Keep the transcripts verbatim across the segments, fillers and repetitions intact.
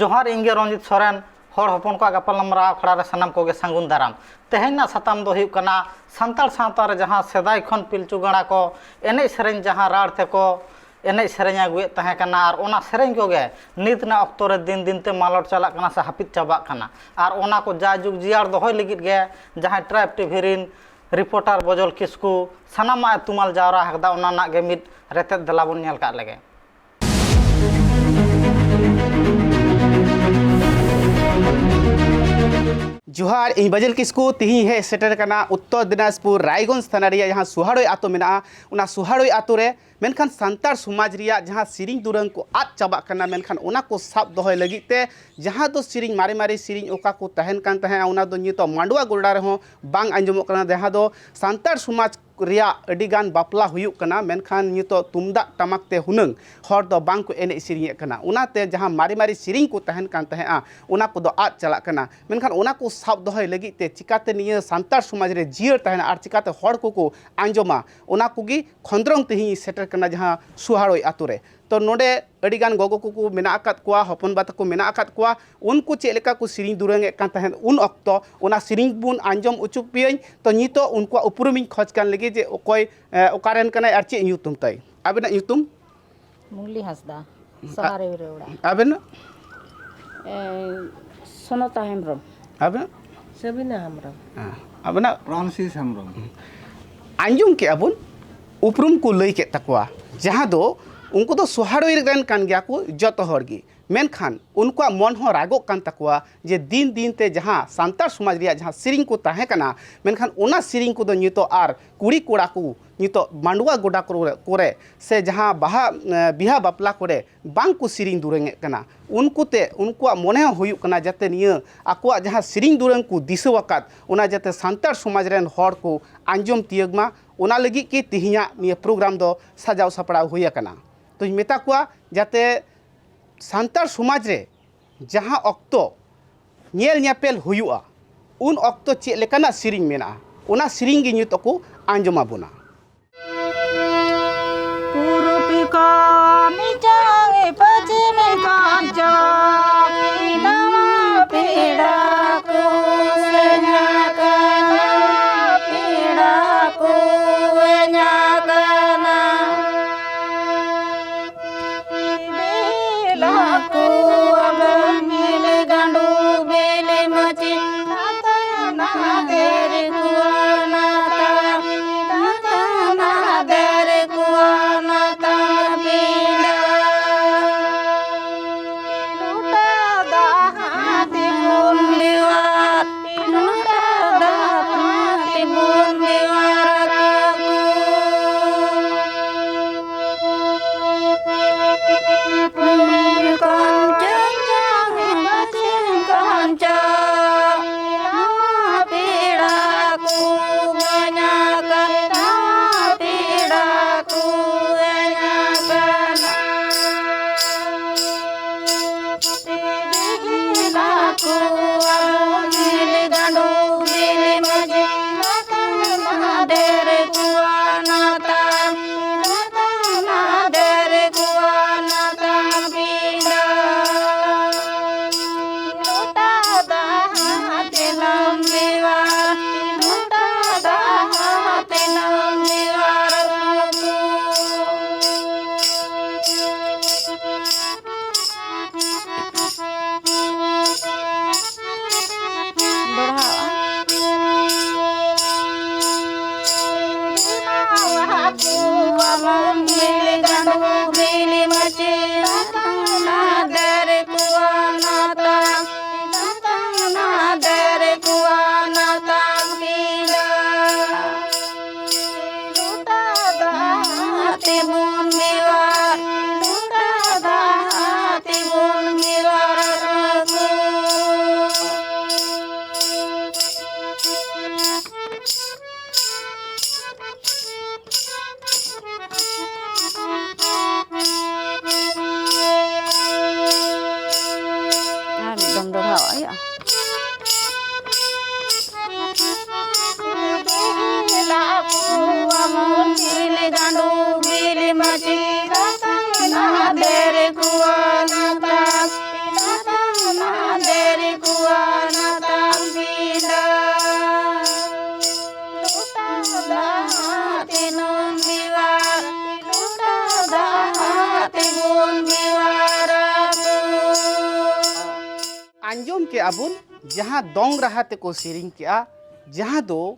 ᱡᱚᱦᱟᱨ, ᱤᱧ ᱜᱮ ᱨᱚᱧᱡᱤᱛ ᱥᱚᱨᱮᱱ᱾ ᱦᱚᱲ ᱦᱚᱯᱚᱱ ᱠᱚᱣᱟᱜ ᱜᱟᱯᱟᱞᱢᱟᱨᱟᱣ ᱟᱠᱷᱲᱟ ᱨᱮ ᱥᱟᱱᱟᱢ ᱠᱚᱜᱮ ᱥᱟᱹᱜᱩᱱ ᱫᱟᱨᱟᱢ᱾ ᱛᱮᱦᱮᱧ ᱨᱮᱱᱟᱜ ᱥᱟᱛᱟᱢ ᱫᱚ ᱦᱩᱭᱩᱜ ᱠᱟᱱᱟ ᱥᱟᱱᱛᱟᱲ ᱥᱟᱶᱛᱟ ᱨᱮ ᱡᱟᱦᱟᱸ ᱥᱮᱫᱟᱭ ᱠᱷᱚᱱ ᱯᱤᱞᱪᱩ ᱜᱟᱲᱟ ᱠᱚ ᱮᱱᱮᱡ ᱥᱮᱨᱮᱧ, ᱡᱟᱦᱟᱸ ᱨᱟᱲ ᱛᱮᱠᱚ ᱮᱱᱮᱡ ᱥᱮᱨᱮᱧ ᱟᱹᱜᱩᱭᱮᱫ ᱛᱟᱦᱮᱸ ᱠᱟᱱᱟ, ᱟᱨ ᱚᱱᱟ ᱥᱮᱨᱮᱧ ᱠᱚᱜᱮ ᱱᱤᱛ ᱨᱮᱱᱟᱜ ᱚᱠᱛᱚ ᱨᱮ ᱫᱤᱱ ᱫᱤᱱ ᱛᱮ ᱢᱟᱞᱚᱴ ᱪᱟᱞᱟᱜ ᱠᱟᱱᱟ ᱥᱮ ᱦᱟᱹᱯᱤᱫ ᱪᱟᱵᱟᱜ ᱠᱟᱱᱟ᱾ ᱟᱨ ᱚᱱᱟ ᱠᱚ ᱡᱟᱭᱡᱩᱜᱽ ᱡᱤᱭᱟᱲ ᱫᱚᱦᱚᱭ ᱞᱟᱹᱜᱤᱫ ᱜᱮ ᱡᱟᱦᱟᱸᱭ ᱴᱨᱟᱭᱤᱵᱽ ᱴᱤᱵᱷᱤ ᱨᱤᱱ ᱨᱤᱯᱳᱨᱴᱟᱨ ᱵᱚᱡᱚᱞ ᱠᱤᱥᱠᱩ ᱥᱟᱱᱟᱢᱟᱜ ᱮ ᱛᱩᱢᱟᱹᱞ ᱡᱟᱣᱨᱟ ᱟᱠᱟᱫᱟ, ᱚᱱᱟ ᱨᱮᱱᱟᱜ ᱜᱮ ᱢᱤᱫ ᱨᱮᱛᱮᱫ ᱫᱮᱞᱟ ᱵᱚᱱ ᱧᱮᱞ ᱠᱟᱜ ᱞᱮᱜᱮ᱾ ᱡᱚᱦᱟᱨ, ᱤᱧ ᱵᱟᱡᱮᱞ ᱠᱤᱥᱠᱩ᱾ ᱛᱤᱦᱤᱧ ᱦᱮᱡ ᱥᱮᱴᱮᱨ ᱠᱟᱱᱟ ᱩᱛᱛᱚᱨ ᱫᱤᱱᱟᱡᱽᱯᱩᱨ ᱨᱟᱭᱜᱚᱸᱡᱽ ᱛᱷᱟᱱᱟ ᱨᱮᱭᱟᱜ ᱡᱟᱦᱟᱸ ᱥᱩᱦᱟᱲᱳᱭ ᱟᱛᱳ ᱢᱮᱱᱟᱜᱼᱟ, ᱚᱱᱟ ᱥᱩᱦᱟᱲᱳᱭ ᱟᱛᱳ ᱨᱮ᱾ ᱢᱮᱱᱠᱷᱟᱱ ᱥᱟᱱᱛᱟᱲ ᱥᱚᱢᱟᱡᱽ ᱨᱮᱭᱟᱜ ᱡᱟᱦᱟᱸ ᱥᱮᱨᱮᱧ ᱫᱩᱨᱟᱹᱝ ᱠᱚ ᱟᱫ ᱪᱟᱵᱟᱜ ᱠᱟᱱᱟ, ᱢᱮᱱᱠᱷᱟᱱ ᱚᱱᱟ ᱠᱚ ᱥᱟᱵ ᱫᱚᱦᱚᱭ ᱞᱟᱹᱜᱤᱫ ᱛᱮ ᱡᱟᱦᱟᱸ ᱫᱚ ᱥᱮᱨᱮᱧ, ᱢᱟᱨᱮ ᱢᱟᱨᱮ ᱥᱮᱨᱮᱧ ᱚᱠᱟ ᱠᱚ ᱛᱟᱦᱮᱱ ᱠᱟᱱ ᱛᱟᱦᱮᱸᱫ, ᱚᱱᱟ ᱫᱚ ᱱᱤᱛᱚᱜ ᱢᱟᱰᱣᱟ ᱜᱚᱰᱟ ᱨᱮᱦᱚᱸ ᱵᱟᱝ ᱟᱸᱡᱚᱢᱚᱜ ᱠᱟᱱᱟ᱾ ᱡᱟᱦᱟᱸ ᱫᱚ ᱥᱟᱱᱛᱟᱲ ᱥᱚᱢᱟᱡᱽ ᱨᱮᱭᱟᱜ ᱟᱹᱰᱤ ᱜᱟᱱ ᱵᱟᱯᱞᱟ ᱦᱩᱭᱩᱜ ᱠᱟᱱᱟ, ᱢᱮᱱᱠᱷᱟᱱ ᱱᱤᱛᱚᱜ ᱛᱩᱢᱫᱟᱜ ᱴᱟᱢᱟᱠ ᱛᱮ ᱦᱩᱱᱟᱹᱝ ᱦᱚᱲ ᱫᱚ ᱵᱟᱝ ᱠᱚ ᱮᱱᱮᱡ ᱥᱮᱨᱮᱧᱮᱫ ᱠᱟᱱᱟ᱾ ᱚᱱᱟᱛᱮ ᱡᱟᱦᱟᱸ ᱢᱟᱨᱮ ᱢᱟᱨᱮ ᱥᱮᱨᱮᱧ ᱠᱚ ᱛᱟᱦᱮᱱ ᱠᱟᱱ ᱛᱟᱦᱮᱸᱫᱼᱟ, ᱚᱱᱟ ᱠᱚᱫᱚ ᱟᱫ ᱪᱟᱞᱟᱜ ᱠᱟᱱᱟ᱾ ᱢᱮᱱᱠᱷᱟᱱ ᱚᱱᱟ ᱠᱚ ᱥᱟᱵ ᱫᱚᱦᱚᱭ ᱞᱟᱹᱜᱤᱫ ᱛᱮ ᱪᱤᱠᱟᱛᱮ ᱱᱤᱭᱟᱹ ᱥᱟᱱᱛᱟᱲ ᱥᱚᱢᱟᱡᱽ ᱨᱮ ᱡᱤᱭᱟᱹᱲ ᱛᱟᱦᱮᱱᱟ ᱟᱨ ᱪᱤᱠᱟᱛᱮ ᱦᱚᱲ ᱠᱚᱠᱚ ᱟᱸᱡᱚᱢᱟ, ᱚᱱᱟ ᱠᱚᱜᱮ ᱠᱷᱚᱸᱫᱽᱨᱚᱝ ᱛᱮᱦᱮᱧ ᱥᱮᱴᱮᱨ ᱠᱟᱱᱟ ᱡᱟᱦᱟᱸ ᱥᱩᱦᱟᱲᱳᱭ ᱟᱛᱳ ᱨᱮ᱾ ᱛᱚ, ᱱᱚᱰᱮ ᱟᱹᱰᱤ ᱜᱟᱱ ᱜᱚᱜᱚ ᱠᱚᱠᱚ ᱢᱮᱱᱟᱜ ᱟᱠᱟᱫ ᱠᱚᱣᱟ, ᱦᱚᱯᱚᱱ ᱵᱟ ᱛᱟᱠᱚ ᱢᱮᱱᱟᱜ ᱟᱠᱟᱫ ᱠᱚᱣᱟ᱾ ᱩᱱᱠᱩ ᱪᱮᱫ ᱞᱮᱠᱟ ᱠᱚ ᱥᱮᱨᱮᱧ ᱫᱩᱨᱟᱹᱝ ᱮᱫ ᱠᱟᱱ ᱛᱟᱦᱮᱸᱫ ᱩᱱ ᱚᱠᱛᱚ, ᱚᱱᱟ ᱥᱮᱨᱮᱧ ᱵᱚᱱ ᱟᱸᱡᱚᱢ ᱚᱪᱚ ᱯᱮᱭᱟᱹᱧ᱾ ᱛᱚ, ᱱᱤᱛᱚᱜ ᱩᱱᱠᱩᱣᱟᱜ ᱩᱯᱨᱩᱢᱤᱧ ᱠᱷᱚᱡᱽ ᱠᱟᱱ ᱞᱮᱜᱮ ᱡᱮ ᱚᱠᱚᱭ, ᱮ, ᱚᱠᱟ ᱨᱮᱱ ᱠᱟᱱᱟᱭ ᱟᱨ ᱪᱮᱫ ᱧᱩᱛᱩᱢ ᱛᱟᱭ᱾ ᱟᱵᱮᱱᱟᱜ ᱧᱩᱛᱩᱢ? ᱢᱩᱜᱽᱞᱤ ᱦᱟᱸᱥᱫᱟ, ᱥᱚᱦᱟᱨᱮ ᱨᱮ ᱚᱲᱟᱜ᱾ ᱟᱵᱮᱱᱟᱜ? ᱮ, ᱥᱚᱱᱚᱛᱟ ᱦᱮᱢᱵᱨᱚᱢ᱾ ᱟᱵᱮᱱᱟᱜ? ᱥᱟᱵᱤᱱᱟ ᱦᱮᱢᱵᱨᱚᱢ᱾ ᱦᱮᱸ, ᱟᱵᱮᱱᱟᱜ? ᱯᱨᱟᱱᱥᱤᱥ ᱦᱮᱢᱵᱨᱚᱢ᱾ ᱟᱸᱡᱚᱢ ᱠᱮᱜᱼᱟ ᱵᱚᱱ, ᱩᱯᱨᱩᱢ ᱠᱚ ᱞᱟᱹᱭ ᱠᱮᱫ ᱛᱟᱠᱚᱣᱟ, ᱡᱟᱦᱟᱸ ᱫᱚ ᱩᱱᱠᱩ ᱫᱚ ᱥᱚᱦᱟᱨᱳᱭ ᱨᱮᱱ ᱠᱟᱱ ᱜᱮᱭᱟ ᱠᱚ ᱡᱚᱛᱚ ᱦᱚᱲ ᱜᱮ᱾ ᱢᱮᱱᱠᱷᱟᱱ ᱩᱱᱠᱩᱣᱟᱜ ᱢᱚᱱ ᱦᱚᱸ ᱨᱟᱜᱚᱜ ᱠᱟᱱ ᱛᱟᱠᱚᱣᱟ ᱡᱮ ᱫᱤᱱ ᱫᱤᱱ ᱛᱮ ᱡᱟᱦᱟᱸ ᱥᱟᱱᱛᱟᱲ ᱥᱚᱢᱟᱡᱽ ᱨᱮᱭᱟᱜ ᱡᱟᱦᱟᱸ ᱥᱮᱨᱮᱧ ᱠᱚ ᱛᱟᱦᱮᱸ ᱠᱟᱱᱟ, ᱢᱮᱱᱠᱷᱟᱱ ᱚᱱᱟ ᱥᱮᱨᱮᱧ ᱠᱚᱫᱚ ᱱᱤᱛᱚᱜ ᱟᱨ ᱠᱩᱲᱤ ᱠᱚᱲᱟ ᱠᱚ ᱱᱤᱛᱚᱜ ᱢᱟᱰᱣᱟ ᱜᱚᱰᱟ ᱠᱚᱨᱮ, ᱠᱚᱨᱮ ᱥᱮ ᱡᱟᱦᱟᱸ ᱵᱟᱦᱟ, ᱮ, ᱵᱤᱦᱟ ᱵᱟᱯᱞᱟ ᱠᱚᱨᱮ ᱵᱟᱝ ᱠᱚ ᱥᱮᱨᱮᱧ ᱫᱩᱨᱟᱹᱝ ᱮᱫ ᱠᱟᱱᱟ᱾ ᱩᱱᱠᱩ ᱛᱮ, ᱩᱱᱠᱩᱣᱟᱜ ᱢᱚᱱᱮ ᱦᱚᱸ ᱦᱩᱭᱩᱜ ᱠᱟᱱᱟ ᱡᱟᱛᱮ ᱱᱤᱭᱟᱹ ᱟᱠᱚᱣᱟᱜ ᱡᱟᱦᱟᱸ ᱥᱮᱨᱮᱧ ᱫᱩᱨᱟᱹᱝ ᱠᱚ ᱫᱤᱥᱟᱹ ᱟᱠᱟᱫ, ᱚᱱᱟ ᱡᱟᱛᱮ ᱥᱟᱱᱛᱟᱲ ᱥᱚᱢᱟᱡᱽ ᱨᱮᱱ ᱦᱚᱲ ᱠᱚ ᱟᱸᱡᱚᱢ ᱛᱤᱭᱟᱹᱜ ᱢᱟ, ᱚᱱᱟ ᱞᱟᱹᱜᱤᱫ ᱜᱮ ᱛᱮᱦᱮᱧᱟᱜ ᱱᱤᱭᱟᱹ ᱯᱨᱳᱜᱨᱟᱢ ᱫᱚ ᱥᱟᱡᱟᱣ ᱥᱟᱯᱲᱟᱣ ᱦᱩᱭ ᱟᱠᱟᱱᱟ᱾ ᱛᱚᱧ ᱢᱮᱛᱟ ᱠᱚᱣᱟ ᱡᱟᱛᱮ ᱥᱟᱱᱛᱟᱲ ᱥᱚᱢᱟᱡᱽ ᱨᱮ ᱡᱟᱦᱟᱸ ᱚᱠᱛᱚ ᱧᱮᱞ ᱧᱮᱯᱮᱞ ᱦᱩᱭᱩᱜᱼᱟ, ᱩᱱ ᱚᱠᱛᱚ ᱪᱮᱫ ᱞᱮᱠᱟᱱᱟᱜ ᱥᱮᱨᱮᱧ ᱢᱮᱱᱟᱜᱼᱟ, ᱚᱱᱟ ᱥᱮᱨᱮᱧ ᱜᱮ ᱱᱤᱛᱚᱜ ᱠᱚ ᱟᱸᱡᱚᱢ ᱟᱵᱚᱱᱟ᱾ ᱯᱩᱨᱩᱵᱤ ᱠᱟᱱᱤ ᱪᱟᱝ ᱯᱚᱪᱷᱤᱢᱤ ᱠᱟᱱ ᱪᱟᱝ ᱵᱚᱱ ᱵᱮᱣᱦᱟᱨ, ᱞᱚᱴᱟ ᱫᱟᱜ ᱛᱮᱵᱚᱱ ᱵᱮᱣᱦᱟᱨ ᱟᱠᱚ᱾ ᱟᱨ ᱢᱤᱫ ᱫᱚᱢ ᱫᱚᱦᱲᱟᱣᱟᱜ ᱦᱩᱭᱩᱜᱼᱟ᱾ ᱫᱮᱞᱟ ᱠᱚᱣᱟ ᱵᱚᱱ ᱵᱤᱞᱤ ᱜᱟᱸᱰᱚ, ᱵᱤᱞᱤ ᱢᱟᱹᱪᱤ, ᱫᱟᱛᱟᱝ ᱱᱟ ᱫᱮᱨᱮ ᱠᱚᱣᱟ ᱱᱟᱛᱟᱝ, ᱫᱟᱛᱟᱝ ᱱᱟ ᱫᱮᱨᱮ ᱠᱚᱣᱟ ᱱᱟᱛᱟᱝ ᱵᱤᱸᱰᱟ᱾ ᱞᱚᱴᱟ ᱫᱟᱜ ᱛᱮᱵᱚᱱ ᱵᱮᱣᱦᱟᱨ, ᱞᱚᱴᱟ ᱫᱟᱜ ᱛᱮᱵᱚᱱ ᱵᱮᱣᱦᱟᱨ ᱟᱠᱚ᱾ ᱟᱸᱡᱚᱢ ᱠᱮᱜᱼᱟ ᱵᱚᱱ ᱡᱟᱦᱟᱸ ᱫᱚᱝ ᱨᱟᱦᱟ ᱛᱮᱠᱚ ᱥᱮᱨᱮᱧ ᱠᱮᱜᱼᱟ, ᱡᱟᱦᱟᱸ ᱫᱚ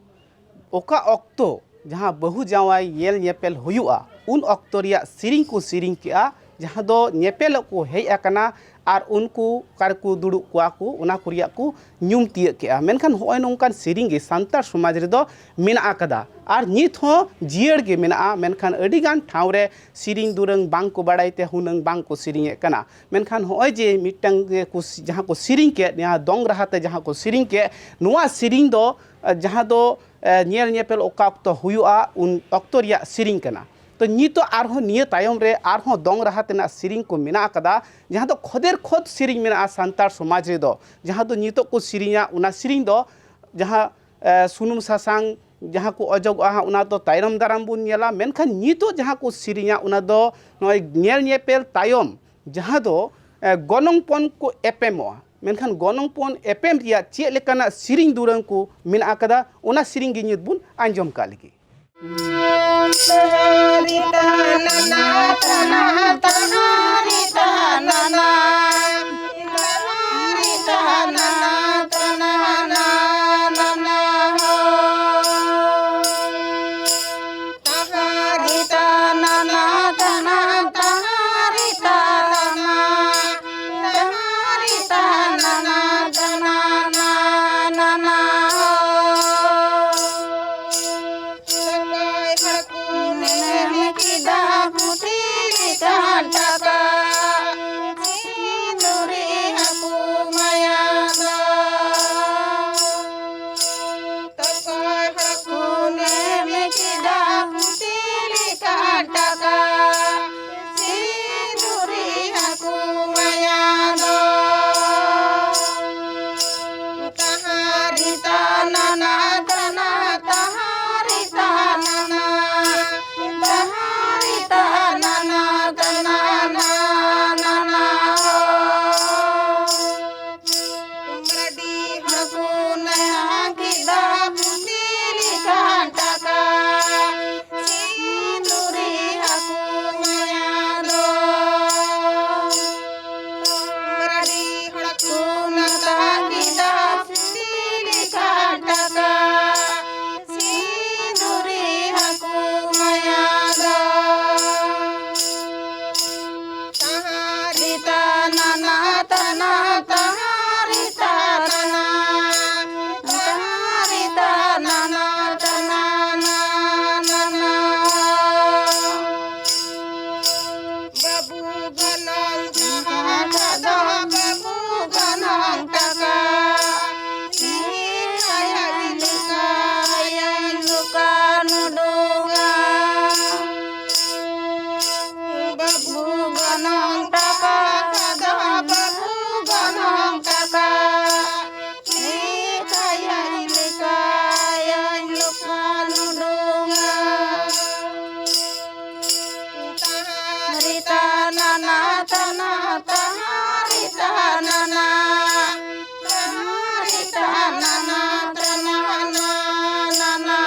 ᱚᱠᱟ ᱚᱠᱛᱚ ᱡᱟᱦᱟᱸ ᱵᱟᱹᱦᱩ ᱡᱟᱶᱟᱭ ᱧᱮᱞ ᱧᱮᱯᱮᱞ ᱦᱩᱭᱩᱜᱼᱟ, ᱩᱱ ᱚᱠᱛᱚ ᱨᱮᱭᱟᱜ ᱥᱮᱨᱮᱧ ᱠᱚ ᱥᱮᱨᱮᱧ ᱠᱮᱜᱼᱟ, ᱡᱟᱦᱟᱸ ᱫᱚ ᱧᱮᱯᱮᱞᱚᱜ ᱠᱚ ᱦᱮᱡ ᱟᱠᱟᱱᱟ ᱟᱨ ᱩᱱᱠᱩ ᱚᱠᱟ ᱨᱮᱠᱚ ᱫᱩᱲᱩᱵ ᱠᱚᱣᱟ ᱠᱚ, ᱚᱱᱟ ᱠᱚ ᱨᱮᱭᱟᱜ ᱠᱚ ᱧᱩᱢ ᱛᱤᱭᱟᱹᱜ ᱠᱮᱜᱼᱟ᱾ ᱢᱮᱱᱠᱷᱟᱱ ᱦᱚᱸᱜᱼᱚᱭ ᱱᱚᱝᱠᱟᱱ ᱥᱮᱨᱮᱧ ᱜᱮ ᱥᱟᱱᱛᱟᱲ ᱥᱚᱢᱟᱡᱽ ᱨᱮᱫᱚ ᱢᱮᱱᱟᱜ ᱟᱠᱟᱫᱟ ᱟᱨ ᱱᱤᱛ ᱦᱚᱸ ᱡᱤᱭᱟᱹᱲ ᱜᱮ ᱢᱮᱱᱟᱜᱼᱟ᱾ ᱢᱮᱱᱠᱷᱟᱱ ᱟᱹᱰᱤᱜᱟᱱ ᱴᱷᱟᱶ ᱨᱮ ᱥᱮᱨᱮᱧ ᱫᱩᱨᱟᱹᱝ ᱵᱟᱝ ᱠᱚ ᱵᱟᱲᱟᱭ ᱛᱮ ᱦᱩᱱᱟᱹᱝ ᱵᱟᱝ ᱠᱚ ᱥᱮᱨᱮᱧᱮᱫ ᱠᱟᱱᱟ᱾ ᱢᱮᱱᱠᱷᱟᱱ ᱦᱚᱸᱜᱼᱚᱭ ᱡᱮ ᱢᱤᱫᱴᱟᱝ ᱡᱮ ᱠᱚ ᱥᱤ-, ᱡᱟᱦᱟᱸ ᱠᱚ ᱥᱮᱨᱮᱧ ᱠᱮᱫ, ᱡᱟᱦᱟᱸ ᱫᱚᱝ ᱨᱟᱦᱟ ᱛᱮ ᱡᱟᱦᱟᱸ ᱠᱚ ᱥᱮᱨᱮᱧ ᱠᱮᱫ, ᱱᱚᱣᱟ ᱥᱮᱨᱮᱧ ᱫᱚ, ᱮ, ᱡᱟᱦᱟᱸ ᱫᱚ, ᱮ, ᱧᱮᱞ ᱧᱮᱯᱮᱞ ᱚᱠᱟ ᱚᱠᱛᱚ ᱦᱩᱭᱩᱜᱼᱟ, ᱩᱱ ᱚᱠᱛᱚ ᱨᱮᱭᱟᱜ ᱥᱮᱨᱮᱧ ᱠᱟᱱᱟ᱾ ᱛᱚ, ᱱᱤᱛᱚᱜ ᱟᱨᱦᱚᱸ ᱱᱤᱭᱟᱹ ᱛᱟᱭᱚᱢ ᱨᱮ ᱟᱨᱦᱚᱸ ᱫᱚᱝ ᱨᱟᱦᱟ ᱛᱮᱱᱟᱜ ᱥᱮᱨᱮᱧ ᱠᱚ ᱢᱮᱱᱟᱜ ᱟᱠᱟᱫᱟ, ᱡᱟᱦᱟᱸ ᱫᱚ ᱠᱷᱚᱫᱮᱨ ᱠᱷᱚᱫ ᱥᱮᱨᱮᱧ ᱢᱮᱱᱟᱜᱼᱟ ᱥᱟᱱᱛᱟᱲ ᱥᱚᱢᱟᱡᱽ ᱨᱮᱫᱚ, ᱡᱟᱦᱟᱸ ᱫᱚ ᱱᱤᱛᱚᱜ ᱠᱚ ᱥᱮᱨᱮᱧᱟ, ᱚᱱᱟ ᱥᱮᱨᱮᱧ ᱫᱚ ᱡᱟᱦᱟᱸ, ᱮ, ᱥᱩᱱᱩᱢ ᱥᱟᱥᱟᱝ ᱡᱟᱦᱟᱸ ᱠᱚ ᱚᱡᱚᱜᱚᱜᱼᱟ ᱦᱟᱸᱜ, ᱚᱱᱟ ᱫᱚ ᱛᱟᱭᱱᱚᱢ ᱫᱟᱨᱟᱢ ᱵᱚᱱ ᱧᱮᱞᱟ᱾ ᱢᱮᱱᱠᱷᱟᱱ ᱱᱤᱛᱚᱜ ᱡᱟᱦᱟᱸ ᱠᱚ ᱥᱮᱨᱮᱧᱟ, ᱚᱱᱟ ᱫᱚ ᱱᱚᱜᱼᱚᱭ ᱧᱮᱞ ᱧᱮᱯᱮᱞ ᱛᱟᱭᱚᱢ ᱡᱟᱦᱟᱸ ᱫᱚ, ᱮ, ᱜᱚᱱᱚᱝ ᱯᱚᱱ ᱠᱚ ᱮᱯᱮᱢᱚᱜᱼᱟ᱾ ᱢᱮᱱᱠᱷᱟᱱ ᱜᱚᱱᱚᱝ ᱯᱚᱱ ᱮᱯᱮᱢ ᱨᱮᱭᱟᱜ ᱪᱮᱫ ᱞᱮᱠᱟᱱᱟᱜ ᱥᱮᱨᱮᱧ ᱫᱩᱨᱟᱹᱝ ᱠᱚ ᱢᱮᱱᱟᱜ ᱟᱠᱟᱫᱟ, ᱚᱱᱟ ᱥᱮᱨᱮᱧ ᱜᱮ ᱱᱤᱛ ᱵᱚᱱ ᱟᱸᱡᱚᱢ ᱠᱟᱜ ᱞᱮᱜᱮ᱾ ᱨᱤᱛᱟ ᱱᱟᱱᱟ ᱛᱟᱱᱟ ᱛᱟᱦᱟ ᱨᱤᱛᱟ ᱱᱟᱱᱟ, ᱛᱟᱦᱟ ᱨᱤᱛᱟ ᱱᱟᱱᱟ ᱛᱟᱱᱟ ᱱᱟᱱᱟ᱾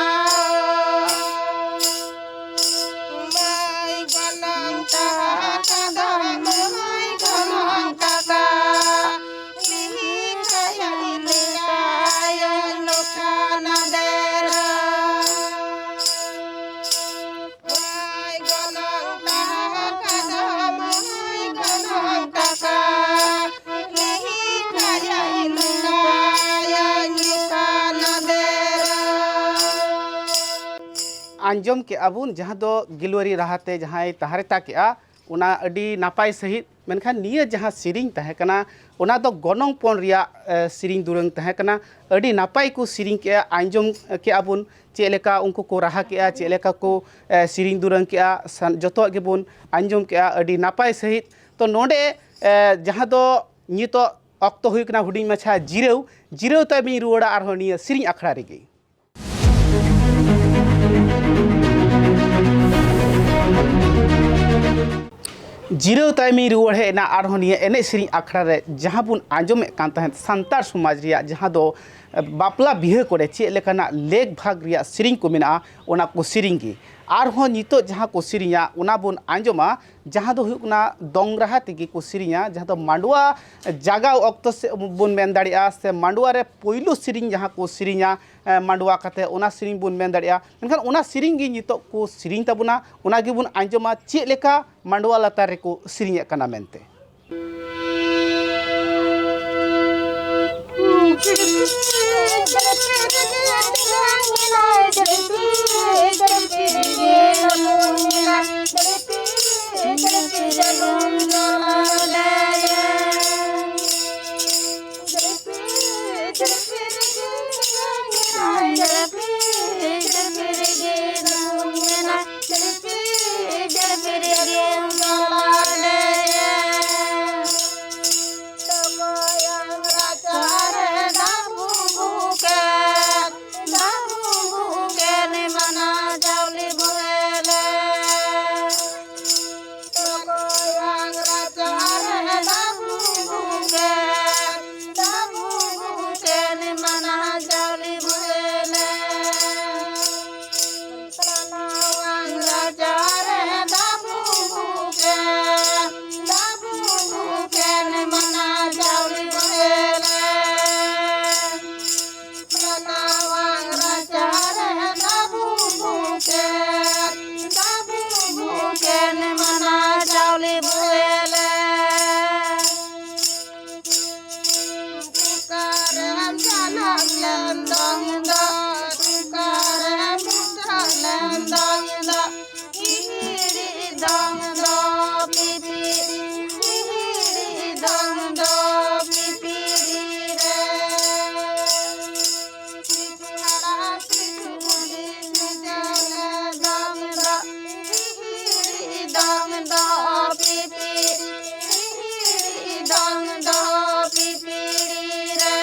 ᱢᱟᱹᱭ ᱜᱚᱱᱚᱝ ᱛᱟᱦᱟ ᱠᱟᱫᱟ, ᱢᱟᱹᱭ ᱜᱚᱱᱚᱝ ᱠᱟᱠᱟ᱾ ᱢᱤᱦᱤ ᱠᱟᱭᱟᱭ ᱞᱮᱠᱟᱭᱟᱭ ᱞᱚᱠᱷᱟ ᱱᱟᱫᱮᱨᱟ᱾ ᱢᱟᱹᱭ ᱜᱚᱱᱚᱝ ᱛᱟᱦᱟ ᱠᱟᱫᱟ, ᱢᱟᱹᱭ ᱜᱚᱱᱚᱝ ᱠᱟᱠᱟ᱾ ᱢᱤᱦᱤ ᱠᱟᱭᱟᱭ ᱞᱮᱠᱟᱭᱟᱭ ᱞᱚᱠᱷᱟ ᱱᱟᱫᱮᱨᱟ᱾ ᱟᱸᱡᱚᱢ ᱠᱮᱜᱼᱟ ᱵᱚᱱ, ᱡᱟᱦᱟᱸ ᱫᱚ ᱜᱮᱞᱣᱟᱨᱤ ᱨᱟᱦᱟ ᱛᱮ ᱡᱟᱦᱟᱸᱭ ᱛᱟᱦᱟᱨᱮᱛᱟ ᱠᱮᱜᱼᱟ, ᱚᱱᱟ ᱟᱹᱰᱤ ᱱᱟᱯᱟᱭ ᱥᱟᱺᱦᱤᱡ᱾ ᱢᱮᱱᱠᱷᱟᱱ ᱱᱤᱭᱟᱹ ᱡᱟᱦᱟᱸ ᱥᱮᱨᱮᱧ ᱛᱟᱦᱮᱸ ᱠᱟᱱᱟ, ᱚᱱᱟ ᱫᱚ ᱜᱚᱱᱚᱝ ᱯᱚᱱ ᱨᱮᱭᱟᱜ, ᱮ, ᱥᱮᱨᱮᱧ ᱫᱩᱨᱟᱹᱝ ᱛᱟᱦᱮᱸ ᱠᱟᱱᱟ᱾ ᱟᱹᱰᱤ ᱱᱟᱯᱟᱭ ᱠᱚ ᱥᱮᱨᱮᱧ ᱠᱮᱜᱼᱟ, ᱟᱸᱡᱚᱢ ᱠᱮᱜᱼᱟ ᱵᱚᱱ ᱪᱮᱫ ᱞᱮᱠᱟ ᱩᱱᱠᱩ ᱠᱚ ᱨᱟᱦᱟ ᱠᱮᱜᱼᱟ, ᱪᱮᱫ ᱞᱮᱠᱟ ᱠᱚ, ᱮ, ᱥᱮᱨᱮᱧ ᱫᱩᱨᱟᱹᱝ ᱠᱮᱜᱼᱟ, ᱥᱟᱱ-, ᱡᱚᱛᱚᱣᱟᱜ ᱜᱮᱵᱚᱱ ᱟᱸᱡᱚᱢ ᱠᱮᱜᱼᱟ ᱟᱹᱰᱤ ᱱᱟᱯᱟᱭ ᱥᱟᱺᱦᱤᱡ᱾ ᱛᱚ ᱱᱚᱰᱮ, ᱮ, ᱡᱟᱦᱟᱸ ᱫᱚ ᱱᱤᱛᱚᱜ ᱚᱠᱛᱚ ᱦᱩᱭᱩᱜ ᱠᱟᱱᱟ ᱦᱩᱰᱤᱧ ᱢᱟᱪᱷᱟ ᱡᱤᱨᱟᱹᱣ, ᱡᱤᱨᱟᱹᱣ ᱛᱟᱭᱚᱢᱤᱧ ᱨᱩᱣᱟᱹᱲᱟ ᱟᱨᱦᱚᱸ ᱱᱤᱭᱟᱹ ᱥᱮᱨᱮᱧ ᱟᱠᱷᱲᱟ ᱨᱮᱜᱮ᱾ ᱡᱤᱨᱟᱹᱣ ᱛᱟᱭᱚᱢᱤᱧ ᱨᱩᱣᱟᱹᱲ ᱦᱮᱡ ᱮᱱᱟ ᱟᱨᱦᱚᱸ ᱱᱤᱭᱟᱹ ᱮᱱᱮᱡ ᱥᱮᱨᱮᱧ ᱟᱠᱷᱲᱟ ᱨᱮ, ᱡᱟᱦᱟᱸ ᱵᱚᱱ ᱟᱸᱡᱚᱢᱮᱫ ᱠᱟᱱ ᱛᱟᱦᱮᱸᱫ ᱥᱟᱱᱛᱟᱲ ᱥᱚᱢᱟᱡᱽ ᱨᱮᱭᱟᱜ ᱡᱟᱦᱟᱸ ᱫᱚ ᱵᱟᱯᱞᱟ ᱵᱤᱦᱟᱹ ᱠᱚᱨᱮ ᱪᱮᱫ ᱞᱮᱠᱟᱱᱟᱜ ᱞᱮᱠ ᱵᱷᱟᱜᱽ ᱨᱮᱭᱟᱜ ᱥᱮᱨᱮᱧ ᱠᱚ ᱢᱮᱱᱟᱜᱼᱟ, ᱚᱱᱟ ᱠᱚ ᱥᱮᱨᱮᱧ ᱜᱮ᱾ ᱟᱨᱦᱚᱸ ᱱᱤᱛᱚᱜ ᱡᱟᱦᱟᱸ ᱠᱚ ᱥᱮᱨᱮᱧᱟ, ᱚᱱᱟ ᱵᱚᱱ ᱟᱸᱡᱚᱢᱟ, ᱡᱟᱦᱟᱸ ᱫᱚ ᱦᱩᱭᱩᱜ ᱠᱟᱱᱟ ᱫᱚᱝ ᱨᱟᱦᱟ ᱛᱮᱜᱮ ᱠᱚ ᱥᱮᱨᱮᱧᱟ, ᱡᱟᱦᱟᱸ ᱫᱚ ᱢᱟᱰᱣᱟ ᱡᱟᱜᱟᱣ ᱚᱠᱛᱚ ᱥᱮ ᱵᱚᱱ ᱢᱮᱱ ᱫᱟᱲᱮᱭᱟᱜᱼᱟ, ᱥᱮ ᱢᱟᱰᱣᱟ ᱨᱮ ᱯᱳᱭᱞᱳ ᱥᱮᱨᱮᱧ ᱡᱟᱦᱟᱸ ᱠᱚ ᱥᱮᱨᱮᱧᱟ, ᱮ, ᱢᱟᱰᱣᱟ ᱠᱟᱛᱮ ᱚᱱᱟ ᱥᱮᱨᱮᱧ ᱵᱚᱱ ᱢᱮᱱ ᱫᱟᱲᱮᱭᱟᱜᱼᱟ᱾ ᱢᱮᱱᱠᱷᱟᱱ ᱚᱱᱟ ᱥᱮᱨᱮᱧ ᱜᱮ ᱱᱤᱛᱚᱜ ᱠᱚ ᱥᱮᱨᱮᱧ ᱛᱟᱵᱚᱱᱟ, ᱚᱱᱟ ᱜᱮᱵᱚᱱ ᱟᱸᱡᱚᱢᱟ ᱪᱮᱫ ᱞᱮᱠᱟ ᱢᱟᱰᱣᱟ ᱞᱟᱛᱟᱨ ᱨᱮᱠᱚ ᱥᱮᱨᱮᱧᱮᱫ ᱠᱟᱱᱟ ᱢᱮᱱᱛᱮ᱾ ᱫᱚ ᱯᱤᱯᱤᱲᱤ, ᱫᱚᱝ ᱫᱚ ᱯᱤᱯᱤᱲᱤ ᱨᱮ᱾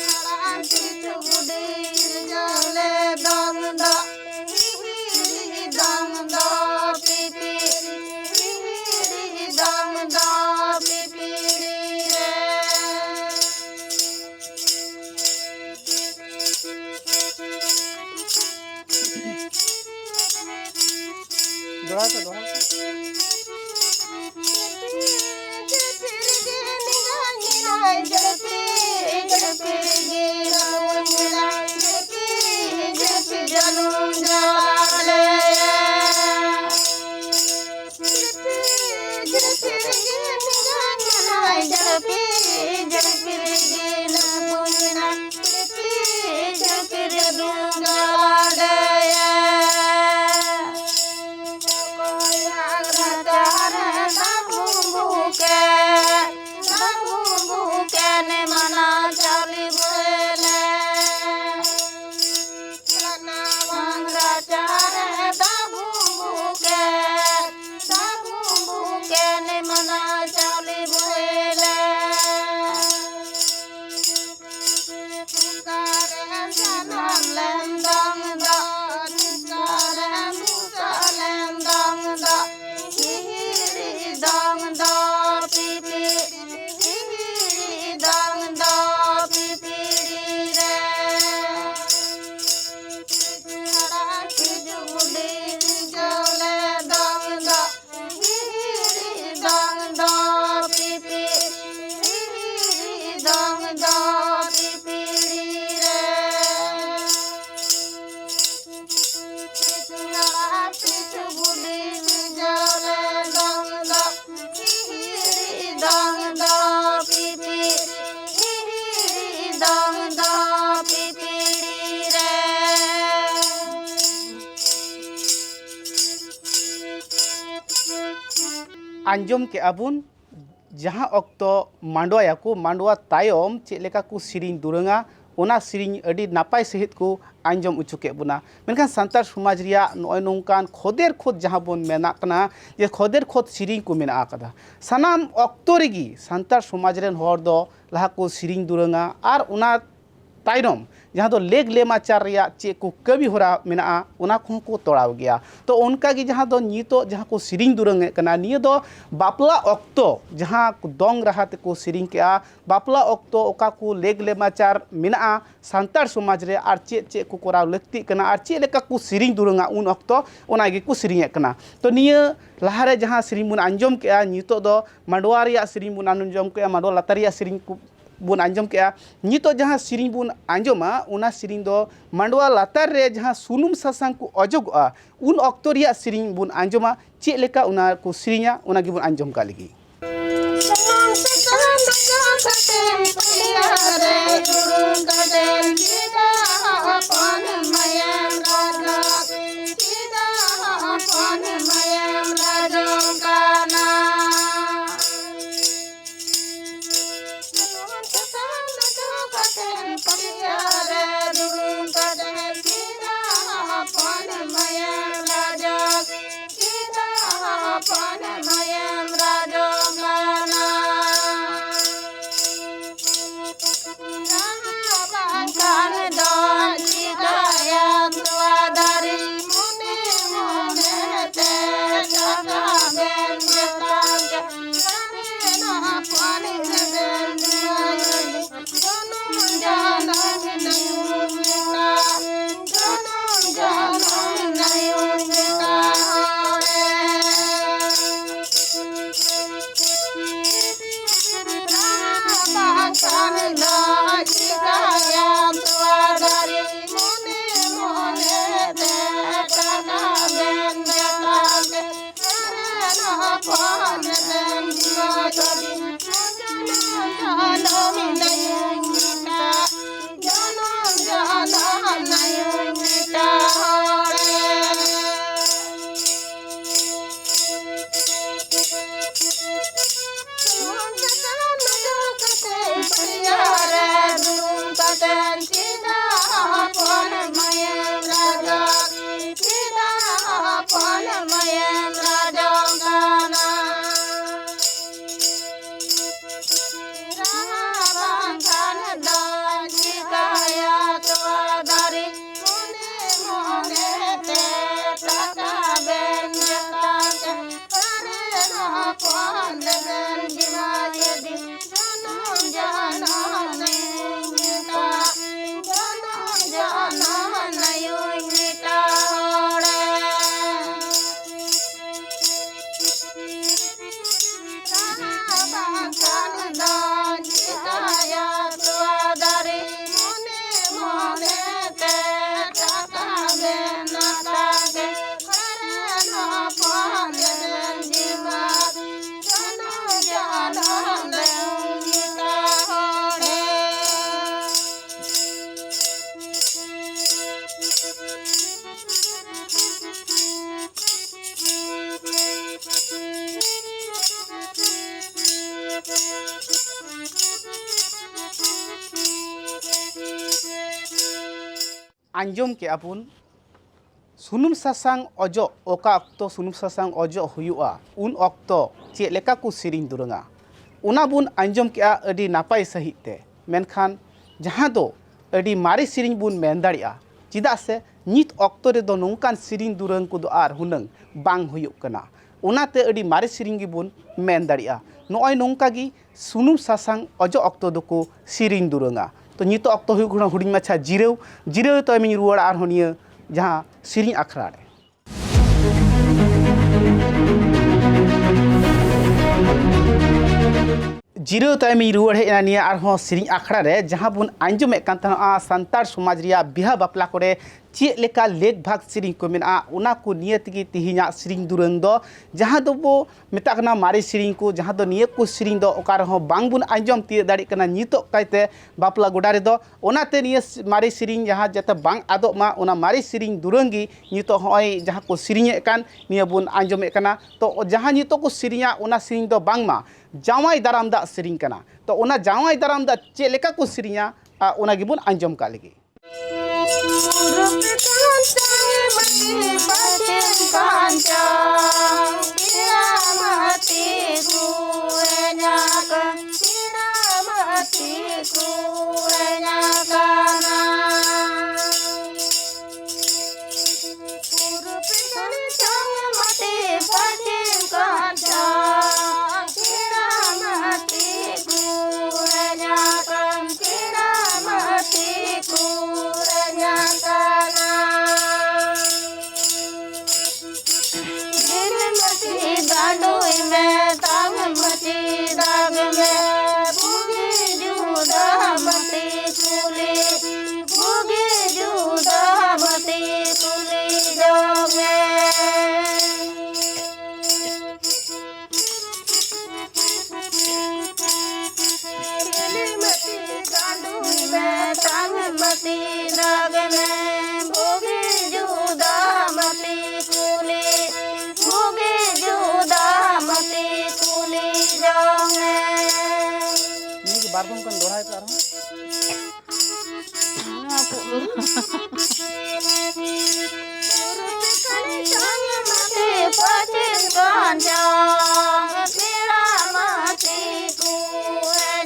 ᱦᱟᱲᱟᱢ ᱯᱤᱞᱪᱩ ᱵᱩᱰᱷᱤ ᱡᱚᱞᱮ ᱫᱚᱝ ᱫᱚ ᱯᱤᱯᱤᱲᱤ, ᱫᱚᱝ ᱫᱚ ᱯᱤᱯᱤᱲᱤ, ᱫᱚᱝ ᱫᱚ ᱯᱤᱯᱤᱲᱤ ᱨᱮ᱾ ᱫᱚᱦᱲᱟᱭ ᱯᱮ, ᱫᱚᱦᱲᱟᱭ ᱯᱮ᱾ ᱟᱸᱡᱚᱢ ᱠᱮᱜᱼᱟ ᱵᱚᱱ, ᱡᱟᱦᱟᱸ ᱚᱠᱛᱚ ᱢᱟᱰᱣᱟᱭᱟᱠᱚ, ᱢᱟᱰᱣᱟ ᱛᱟᱭᱚᱢ ᱪᱮᱫ ᱞᱮᱠᱟ ᱠᱚ ᱥᱮᱨᱮᱧ ᱫᱩᱨᱟᱹᱝᱟ, ᱚᱱᱟ ᱥᱮᱨᱮᱧ ᱟᱹᱰᱤ ᱱᱟᱯᱟᱭ ᱥᱟᱺᱦᱤᱡ ᱠᱚ ᱟᱸᱡᱚᱢ ᱦᱚᱪᱚ ᱠᱮᱫ ᱵᱚᱱᱟ᱾ ᱢᱮᱱᱠᱷᱟᱱ ᱥᱟᱱᱛᱟᱲ ᱥᱚᱢᱟᱡᱽ ᱨᱮᱭᱟᱜ ᱱᱚᱜᱼᱚᱭ ᱱᱚᱝᱠᱟᱱ ᱠᱷᱚᱫᱮᱨ ᱠᱷᱚᱫ ᱡᱟᱦᱟᱸ ᱵᱚᱱ ᱢᱮᱱᱟᱜ ᱠᱟᱱᱟ, ᱡᱮ ᱠᱷᱚᱫᱮᱨ ᱠᱷᱚᱫ ᱥᱮᱨᱮᱧ ᱠᱚ ᱢᱮᱱᱟᱜ ᱟᱠᱟᱫᱟ, ᱥᱟᱱᱟᱢ ᱚᱠᱛᱚ ᱨᱮᱜᱮ ᱥᱟᱱᱛᱟᱲ ᱥᱚᱢᱟᱡᱽ ᱨᱮᱱ ᱦᱚᱲ ᱫᱚ ᱞᱟᱦᱟ ᱠᱚ ᱥᱮᱨᱮᱧ ᱫᱩᱨᱟᱹᱝᱟ ᱟᱨ ᱚᱱᱟ ᱛᱟᱭᱱᱚᱢ ᱡᱟᱦᱟᱸ ᱫᱚ ᱞᱮᱜᱽ ᱞᱮᱢᱟᱪᱟᱨ ᱨᱮᱭᱟᱜ ᱪᱮᱫ ᱠᱚ ᱠᱟᱹᱢᱤ ᱦᱚᱨᱟ ᱢᱮᱱᱟᱜᱼᱟ, ᱚᱱᱟ ᱠᱚᱦᱚᱸ ᱠᱚ ᱛᱚᱲᱟᱣ ᱜᱮᱭᱟ᱾ ᱛᱚ ᱚᱱᱠᱟ ᱜᱮ ᱡᱟᱦᱟᱸ ᱫᱚ ᱱᱤᱛᱚᱜ ᱡᱟᱦᱟᱸ ᱠᱚ ᱥᱮᱨᱮᱧ ᱫᱩᱨᱟᱹᱝ ᱮᱫ ᱠᱟᱱᱟ, ᱱᱤᱭᱟᱹ ᱫᱚ ᱵᱟᱯᱞᱟ ᱚᱠᱛᱚ ᱡᱟᱦᱟᱸ ᱫᱚᱝ ᱨᱟᱦᱟ ᱛᱮᱠᱚ ᱥᱮᱨᱮᱧ ᱠᱮᱜᱼᱟ, ᱵᱟᱯᱞᱟ ᱚᱠᱛᱚ ᱚᱠᱟ ᱠᱚ ᱞᱮᱜᱽ ᱞᱮᱢᱟᱪᱟᱨ ᱢᱮᱱᱟᱜᱼᱟ ᱥᱟᱱᱛᱟᱲ ᱥᱚᱢᱟᱡᱽ ᱨᱮ, ᱟᱨ ᱪᱮᱫ ᱪᱮᱫ ᱠᱚ ᱠᱚᱨᱟᱣ ᱞᱟᱹᱠᱛᱤᱜ ᱠᱟᱱᱟ ᱟᱨ ᱪᱮᱫ ᱞᱮᱠᱟ ᱠᱚ ᱥᱮᱨᱮᱧ ᱫᱩᱨᱟᱹᱝᱟ ᱩᱱ ᱚᱠᱛᱚ, ᱚᱱᱟ ᱜᱮᱠᱚ ᱥᱮᱨᱮᱧᱮᱫ ᱠᱟᱱᱟ᱾ ᱛᱚ ᱱᱤᱭᱟᱹ ᱞᱟᱦᱟᱨᱮ ᱡᱟᱦᱟᱸ ᱥᱮᱨᱮᱧ ᱵᱚᱱ ᱟᱸᱡᱚᱢ ᱠᱮᱜᱼᱟ, ᱱᱤᱛᱚᱜ ᱫᱚ ᱢᱟᱰᱣᱟ ᱨᱮᱭᱟᱜ ᱥᱮᱨᱮᱧ ᱵᱚᱱ ᱟᱸᱡᱚᱢ ᱠᱮᱜᱼᱟ, ᱢᱟᱰᱣᱟ ᱞᱟᱛᱟᱨ ᱨᱮᱭᱟᱜ ᱥᱮᱨᱮᱧ ᱠᱚ ᱵᱚᱱ ᱟᱸᱡᱚᱢ ᱠᱮᱜᱼᱟ᱾ ᱱᱤᱛᱚᱜ ᱡᱟᱦᱟᱸ ᱥᱮᱨᱮᱧ ᱵᱚᱱ ᱟᱸᱡᱚᱢᱟ, ᱚᱱᱟ ᱥᱮᱨᱮᱧ ᱫᱚ ᱢᱟᱰᱣᱟ ᱞᱟᱛᱟᱨ ᱨᱮ ᱡᱟᱦᱟᱸ ᱥᱩᱱᱩᱢ ᱥᱟᱥᱟᱝ ᱠᱚ ᱚᱡᱚᱜᱚᱜᱼᱟ, ᱩᱱ ᱚᱠᱛᱚ ᱨᱮᱭᱟᱜ ᱥᱮᱨᱮᱧ ᱵᱚᱱ ᱟᱸᱡᱚᱢᱟ᱾ ᱪᱮᱫ ᱞᱮᱠᱟ ᱚᱱᱟ ᱠᱚ ᱥᱮᱨᱮᱧᱟ, ᱚᱱᱟ ᱜᱮᱵᱚᱱ ᱟᱸᱡᱚᱢ ᱠᱟᱜ ᱞᱮᱜᱮ᱾ ᱥᱩᱱᱩᱢ ᱥᱟᱥᱟᱝ ᱚᱡᱚᱜ ᱠᱟᱛᱮ ᱯᱟᱹᱴᱭᱟᱹ ᱨᱮ ᱫᱩᱲᱩᱵ ᱠᱟᱛᱮ ᱪᱮᱫᱟᱜ ᱦᱚᱯᱚᱱ ᱢᱟᱭᱟᱢ ᱨᱟᱡᱚᱜ, ᱪᱮᱫᱟᱜ ᱦᱚᱯᱚᱱ ᱢᱟᱭᱟᱢ ᱨᱟᱡᱚᱜ ᱠᱟᱱᱟ? ᱥᱩᱱᱩᱢ ᱥᱟᱥᱟᱝ ᱚᱡᱚᱜ ᱠᱟᱛᱮ ᱯᱟᱹᱴᱭᱟᱹ ᱨᱮ ᱫᱩᱲᱩᱵ ᱠᱟᱛᱮ ᱪᱮᱫᱟᱜ ᱦᱚᱯᱚᱱ ᱢᱟᱭᱟᱢ ᱨᱟᱡᱚᱜ, ᱪᱮᱫᱟᱜ ᱦᱚᱯᱚᱱ ᱢᱟᱭᱟᱢ ᱨᱟᱡᱚᱜ ᱠᱟᱱᱟ? ᱡᱟᱦᱟᱸ ᱵᱟᱝᱠᱷᱟᱱ ᱟᱸᱡᱚᱢ ᱠᱮᱜᱼᱟ ᱵᱚᱱ, ᱥᱩᱱᱩᱢ ᱥᱟᱥᱟᱝ ᱚᱡᱚᱜ, ᱚᱠᱟ ᱚᱠᱛᱚ ᱥᱩᱱᱩᱢ ᱥᱟᱥᱟᱝ ᱚᱡᱚᱜ ᱦᱩᱭᱩᱜᱼᱟ, ᱩᱱ ᱚᱠᱛᱚ ᱪᱮᱫ ᱞᱮᱠᱟ ᱠᱚ ᱥᱮᱨᱮᱧ ᱫᱩᱨᱟᱹᱝᱟ, ᱚᱱᱟ ᱵᱚᱱ ᱟᱸᱡᱚᱢ ᱠᱮᱜᱼᱟ ᱟᱹᱰᱤ ᱱᱟᱯᱟᱭ ᱥᱟᱺᱦᱤᱡ ᱛᱮ᱾ ᱢᱮᱱᱠᱷᱟᱱ ᱡᱟᱦᱟᱸ ᱫᱚ ᱟᱹᱰᱤ ᱢᱟᱨᱮ ᱥᱮᱨᱮᱧ ᱵᱚᱱ ᱢᱮᱱ ᱫᱟᱲᱮᱭᱟᱜᱼᱟ, ᱪᱮᱫᱟᱜ ᱥᱮ ᱱᱤᱛ ᱚᱠᱛᱚ ᱨᱮᱫᱚ ᱱᱚᱝᱠᱟᱱ ᱥᱮᱨᱮᱧ ᱫᱩᱨᱟᱹᱝ ᱠᱚᱫᱚ ᱟᱨ ᱦᱩᱱᱟᱹᱝ ᱵᱟᱝ ᱦᱩᱭᱩᱜ ᱠᱟᱱᱟ᱾ ᱚᱱᱟᱛᱮ ᱟᱹᱰᱤ ᱢᱟᱨᱮ ᱥᱮᱨᱮᱧ ᱜᱮᱵᱚᱱ ᱢᱮᱱ ᱫᱟᱲᱮᱭᱟᱜᱼᱟ᱾ ᱱᱚᱜᱼᱚᱭ ᱱᱚᱝᱠᱟ ᱜᱮ ᱥᱩᱱᱩᱢ ᱥᱟᱥᱟᱝ ᱚᱡᱚᱜ ᱚᱠᱛᱚ ᱫᱚᱠᱚ ᱥᱮᱨᱮᱧ ᱫᱩᱨᱟᱹᱝᱟ᱾ ᱛᱚ ᱱᱤᱛᱚᱜ ᱚᱠᱛᱚ ᱦᱩᱭᱩᱜ ᱠᱟᱱᱟ ᱦᱩᱰᱤᱧ ᱢᱟᱪᱷᱟ ᱡᱤᱨᱟᱹᱣ᱾ ᱡᱤᱨᱟᱹᱣ ᱛᱟᱭᱚᱢᱤᱧ ᱨᱩᱣᱟᱹᱲᱟ ᱟᱨᱦᱚᱸ ᱱᱤᱭᱟᱹ ᱡᱟᱦᱟᱸ ᱥᱮᱨᱮᱧ ᱟᱠᱷᱲᱟ ᱨᱮ᱾ ᱡᱤᱨᱟᱹᱣ ᱛᱟᱭᱚᱢᱤᱧ ᱨᱩᱣᱟᱹᱲ ᱦᱮᱡ ᱮᱱᱟ ᱱᱤᱭᱟᱹ ᱟᱨᱦᱚᱸ ᱥᱮᱨᱮᱧ ᱟᱠᱷᱲᱟ ᱨᱮ, ᱡᱟᱦᱟᱸ ᱵᱚᱱ ᱟᱸᱡᱚᱢᱮᱫ ᱠᱟᱱ ᱛᱟᱦᱮᱱᱟ ᱥᱟᱱᱛᱟᱲ ᱥᱚᱢᱟᱡᱽ ᱨᱮᱭᱟᱜ ᱵᱤᱦᱟ ᱵᱟᱯᱞᱟ ᱠᱚᱨᱮ ᱪᱮᱫ ᱞᱮᱠᱟ ᱞᱮᱠ ᱵᱷᱟᱜᱽ ᱥᱮᱨᱮᱧ ᱠᱚ ᱢᱮᱱᱟᱜᱼᱟ, ᱚᱱᱟ ᱠᱚ ᱱᱤᱭᱟᱹ ᱛᱮᱜᱮ ᱛᱮᱦᱮᱧᱟᱜ ᱥᱮᱨᱮᱧ ᱫᱩᱨᱟᱹᱝ ᱫᱚ, ᱡᱟᱦᱟᱸ ᱫᱚᱵᱚ ᱢᱮᱛᱟᱜ ᱠᱟᱱᱟ ᱢᱟᱨᱮ ᱥᱮᱨᱮᱧ ᱠᱚ, ᱡᱟᱦᱟᱸ ᱫᱚ ᱱᱤᱭᱟᱹ ᱠᱚ ᱥᱮᱨᱮᱧ ᱫᱚ ᱚᱠᱟ ᱨᱮᱦᱚᱸ ᱵᱟᱝ ᱵᱚᱱ ᱟᱸᱡᱚᱢ ᱛᱤᱭᱳᱜ ᱫᱟᱲᱮᱭᱟᱜ ᱠᱟᱱᱟ ᱱᱤᱛᱚᱜ ᱠᱟᱭᱛᱮ ᱵᱟᱯᱞᱟ ᱜᱚᱰᱟ ᱨᱮᱫᱚ᱾ ᱚᱱᱟᱛᱮ ᱱᱤᱭᱟᱹ ᱥ-, ᱢᱟᱨᱮ ᱥᱮᱨᱮᱧ ᱡᱟᱦᱟᱸ ᱡᱟᱛᱮ ᱵᱟᱝ ᱟᱫᱚᱜ ᱢᱟ, ᱚᱱᱟ ᱢᱟᱨᱮ ᱥᱮᱨᱮᱧ ᱫᱩᱨᱟᱹᱝ ᱜᱮ ᱱᱤᱛᱚᱜ ᱦᱚᱸᱜᱼᱚᱭ ᱡᱟᱦᱟᱸ ᱠᱚ ᱥᱮᱨᱮᱧᱮᱫ ᱠᱟᱱ, ᱱᱤᱭᱟᱹ ᱵᱚᱱ ᱟᱸᱡᱚᱢᱮᱫ ᱠᱟᱱᱟ᱾ ᱛᱚ ᱡᱟᱦᱟᱸ ᱱᱤᱛᱚᱜ ᱠᱚ ᱥᱮᱨᱮᱧᱟ, ᱚᱱᱟ ᱥᱮᱨᱮᱧ ᱫᱚ ᱵᱟᱝᱢᱟ ᱡᱟᱶᱟᱭ ᱫᱟᱨᱟᱢ ᱫᱟᱜ ᱥᱮᱨᱮᱧ ᱠᱟᱱᱟ᱾ ᱛᱚ ᱚᱱᱟ ᱡᱟᱶᱟᱭ ᱫᱟᱨᱟᱢ ᱫᱟᱜ ᱪᱮᱫ ᱞᱮᱠᱟ ᱠᱚ ᱥᱮᱨᱮᱧᱟ, ᱟ, ᱚᱱᱟ ᱜᱮᱵᱚᱱ ᱟᱸᱡᱚᱢ ᱠᱟᱜ ᱞᱮᱜᱮ᱾ ᱯᱩᱨᱩᱵ ᱠᱟᱱᱪᱟ ᱢᱟᱹᱴᱤ ᱯᱚᱪᱷᱤᱢ ᱠᱟᱱᱪᱟ, ᱯᱮᱲᱟ ᱢᱟᱹᱴᱤ ᱠᱚ ᱦᱮᱡ ᱟᱠᱟᱱ, ᱯᱮᱲᱟ ᱢᱟᱹᱴᱤ ᱠᱚ ᱦᱮᱡ ᱟᱠᱟᱱᱟ᱾ ᱯᱩᱨᱩᱵ ᱠᱟᱱᱪᱟ ᱢᱟᱹᱴᱤ ᱯᱚᱪᱷᱤᱢ ᱠᱟᱱᱪᱟ, ᱯᱮᱲᱟ ᱢᱟᱹᱴᱤ ᱠᱚ ᱦᱮᱡ ᱟᱠᱟᱱ, ᱯᱮᱲᱟ ᱢᱟᱹᱴᱤ ᱠᱚ ᱦᱮᱡ ᱟᱠᱟᱱᱟ᱾ ᱫᱷᱤᱨᱤ ᱢᱟᱹᱴᱤ ᱜᱟᱸᱰᱳᱭ ᱢᱮ, ᱛᱟᱝ ᱢᱟᱹᱴᱤ ᱫᱟᱜᱽ ᱢᱮ, ᱵᱩᱜᱤ ᱡᱩᱫᱟᱹ ᱢᱟᱹᱴᱤ ᱠᱩᱞᱤ, ᱵᱩᱜᱤ ᱡᱩᱫᱟᱹ ᱢᱟᱹᱴᱤ ᱠᱩᱞᱤ ᱡᱚᱝ ᱢᱮ᱾ ᱫᱷᱤᱨᱤ ᱢᱟᱹᱴᱤ ᱜᱟᱸᱰᱳᱭ ᱢᱮ, ᱛᱟᱝ ᱢᱟᱹᱴᱤ ᱫᱟᱜᱽ ᱢᱮ, ᱵᱩᱜᱤ ᱡᱩᱫᱟᱹ ᱢᱟᱹᱴᱤ ᱠᱩᱞᱤ, ᱵᱩᱜᱤ ᱡᱩᱫᱟᱹ ᱢᱟᱹᱴᱤ ᱠᱩᱞᱤ ᱡᱚᱝ ᱢᱮ᱾ ᱱᱤᱭᱟᱹ ᱜᱮ ᱵᱟᱨ ᱫᱚᱢ ᱠᱷᱚᱱ ᱫᱚᱦᱲᱟᱭ ᱯᱮ ᱟᱨᱦᱚᱸ᱾ ᱯᱟᱪᱮᱫ ᱠᱟᱱ ᱪᱚᱝ ᱯᱮᱲᱟ ᱢᱟᱹᱥᱤ ᱠᱚ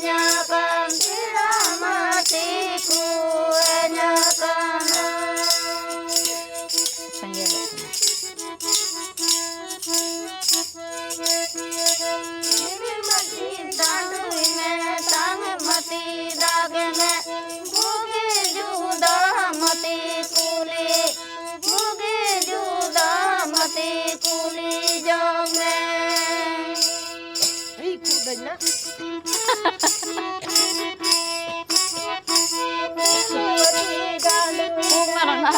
ᱧᱟᱯᱟᱢ, ᱯᱮᱲᱟ ᱢᱟᱹᱥᱤ ᱠᱚ ᱧᱟᱯᱟᱢ᱾ ᱥᱮᱸᱜᱮᱞᱚᱜ ᱠᱟᱱᱟ᱾ ᱢᱟᱹᱥᱤ ᱫᱟᱜᱽ ᱢᱮ, ᱛᱟᱝ ᱢᱟᱹᱥᱤ ᱫᱟᱜᱽ ᱢᱮ, ᱵᱩᱜᱤ ᱡᱩᱫᱟᱹ ᱢᱟᱹᱥᱤ ᱠᱩᱞᱤ, ᱵᱩᱜᱤ ᱡᱩᱫᱟᱹ ᱢᱟᱹᱥᱤ ᱠᱩᱞᱤ ᱡᱚᱝ ᱢᱮ᱾ ᱟᱹᱭ, ᱠᱷᱩᱵ ᱫᱟᱹᱧ ᱱᱟ᱾ ᱠᱷᱩᱵ ᱢᱟᱨᱟᱝ ᱟ᱾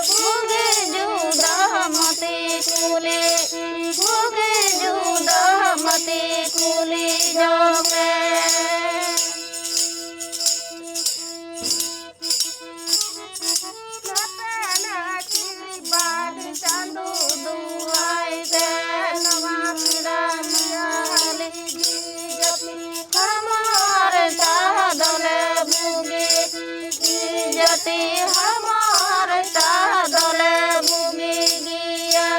ᱵᱩᱜᱤ ᱡᱩᱫᱟᱹ ᱢᱟᱹᱥᱤ ᱠᱩᱞᱤ, ᱵᱩᱜᱤ ᱡᱩᱫᱟᱹ ᱢᱟᱹᱥᱤ ᱠᱩᱞᱤ ᱡᱚᱝ ᱢᱮ᱾ ᱱᱟᱛᱮᱱᱟᱜ ᱠᱤ ᱵᱟᱨ ᱪᱟᱸᱫᱳ ᱫᱩᱦᱟᱭ ᱛᱮ ᱱᱚᱣᱟ ᱯᱮᱲᱟ ᱧᱮᱞ ᱡᱤᱣᱤ ᱡᱟᱹᱛᱤ ᱦᱟᱢᱟᱨ ᱛᱟ ᱫᱚᱞᱮ ᱵᱩᱜᱤ, ᱡᱤᱣᱤ ᱡᱟᱹᱛᱤ ᱦᱟᱢᱟᱨ ᱛᱟ ᱫᱚᱞᱮ ᱵᱩᱜᱤ ᱜᱮᱭᱟ᱾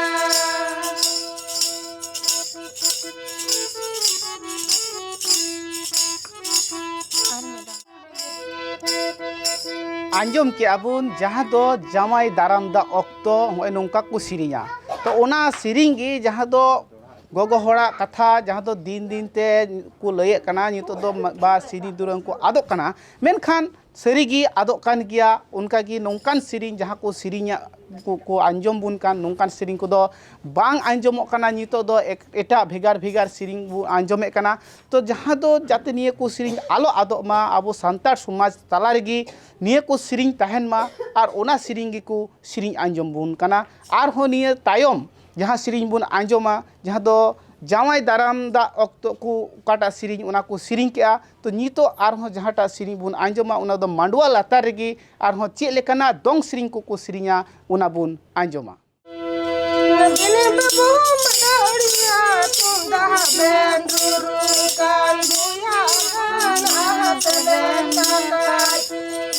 ᱟᱸᱡᱚᱢ ᱠᱮᱜᱼᱟ ᱵᱚᱱ, ᱡᱟᱦᱟᱸ ᱫᱚ ᱡᱟᱶᱟᱭ ᱫᱟᱨᱟᱢ ᱫᱟᱜ ᱚᱠᱛᱚ ᱱᱚᱜᱼᱚᱭ ᱱᱚᱝᱠᱟ ᱠᱚ ᱥᱮᱨᱮᱧᱟ᱾ ᱛᱚ, ᱚᱱᱟ ᱥᱮᱨᱮᱧ ᱜᱮ ᱡᱟᱦᱟᱸ ᱫᱚ ᱜᱚᱜᱚ ᱦᱚᱲᱟᱜ ᱠᱟᱛᱷᱟ, ᱡᱟᱦᱟᱸ ᱫᱚ ᱫᱤᱱ ᱫᱤᱱ ᱛᱮ ᱠᱚ ᱞᱟᱹᱭᱮᱫ ᱠᱟᱱᱟ, ᱱᱤᱛᱚᱜ ᱫᱚ ᱵᱟ ᱥᱮᱨᱮᱧ ᱫᱩᱨᱟᱹᱝ ᱠᱚ ᱟᱫᱚᱜ ᱠᱟᱱᱟ, ᱢᱮᱱᱠᱷᱟᱱ ᱥᱟᱹᱨᱤ ᱜᱮ ᱟᱫᱚᱜ ᱠᱟᱱ ᱜᱮᱭᱟ᱾ ᱚᱱᱠᱟ ᱜᱮ ᱱᱚᱝᱠᱟᱱ ᱥᱮᱨᱮᱧ ᱡᱟᱦᱟᱸ ᱠᱚ ᱥᱮᱨᱮᱧᱟ, ᱠᱚ, ᱠᱚ ᱟᱸᱡᱚᱢ ᱵᱚᱱ ᱠᱟᱱ, ᱱᱚᱝᱠᱟᱱ ᱥᱮᱨᱮᱧ ᱠᱚᱫᱚ ᱵᱟᱝ ᱟᱸᱡᱚᱢᱚᱜ ᱠᱟᱱᱟ᱾ ᱱᱤᱛᱚᱜ ᱫᱚ ᱮᱠ-, ᱮᱴᱟᱜ ᱵᱷᱮᱜᱟᱨ ᱵᱷᱮᱜᱟᱨ ᱥᱮᱨᱮᱧ ᱵᱚ ᱟᱸᱡᱚᱢᱮᱫ ᱠᱟᱱᱟ᱾ ᱛᱚ, ᱡᱟᱦᱟᱸ ᱫᱚ ᱡᱟᱛᱮ ᱱᱤᱭᱟᱹ ᱠᱚ ᱥᱮᱨᱮᱧ ᱟᱞᱚ ᱟᱫᱚᱜ ᱢᱟ, ᱟᱵᱚ ᱥᱟᱱᱛᱟᱲ ᱥᱚᱢᱟᱡᱽ ᱛᱟᱞᱟ ᱨᱮᱜᱮ ᱱᱤᱭᱟᱹ ᱠᱚ ᱥᱮᱨᱮᱧ ᱛᱟᱦᱮᱱ ᱢᱟ, ᱟᱨ ᱚᱱᱟ ᱥᱮᱨᱮᱧ ᱜᱮᱠᱚ ᱥᱮᱨᱮᱧ ᱟᱸᱡᱚᱢ ᱵᱚᱱ ᱠᱟᱱᱟ᱾ ᱟᱨᱦᱚᱸ ᱱᱤᱭᱟᱹ ᱛᱟᱭᱚᱢ ᱡᱟᱦᱟᱸ ᱥᱮᱨᱮᱧ ᱵᱚᱱ ᱟᱸᱡᱚᱢᱟ, ᱡᱟᱦᱟᱸ ᱫᱚ ᱡᱟᱶᱟᱭ ᱫᱟᱨᱟᱢ ᱫᱟᱜ ᱚᱠᱛᱚ ᱠᱚ ᱚᱠᱟᱴᱟᱜ ᱥᱮᱨᱮᱧ, ᱚᱱᱟ ᱠᱚ ᱥᱮᱨᱮᱧ ᱠᱮᱜᱼᱟ᱾ ᱛᱚ, ᱱᱤᱛᱚᱜ ᱟᱨᱦᱚᱸ ᱡᱟᱦᱟᱸᱴᱟᱜ ᱥᱮᱨᱮᱧ ᱵᱚᱱ ᱟᱸᱡᱚᱢᱟ, ᱚᱱᱟ ᱫᱚ ᱢᱟᱰᱣᱟ ᱞᱟᱛᱟᱨ ᱨᱮᱜᱮ ᱟᱨᱦᱚᱸ ᱪᱮᱫ ᱞᱮᱠᱟᱱᱟᱜ ᱫᱚᱝ ᱥᱮᱨᱮᱧ ᱠᱚᱠᱚ ᱥᱮᱨᱮᱧᱟ, ᱚᱱᱟ ᱵᱚᱱ ᱟᱸᱡᱚᱢᱟ᱾ ᱵᱤᱱ ᱵᱟᱹᱵᱩ ᱢᱟᱹᱫᱟᱹᱲᱤᱭᱟᱹ ᱛᱩᱢᱫᱟᱜ ᱵᱮᱱ ᱨᱩᱨᱩ ᱠᱟᱱ ᱵᱚᱭᱦᱟ ᱜᱟᱱ ᱟᱨ ᱥᱮᱵᱮᱱ ᱠᱟᱠᱟᱭ,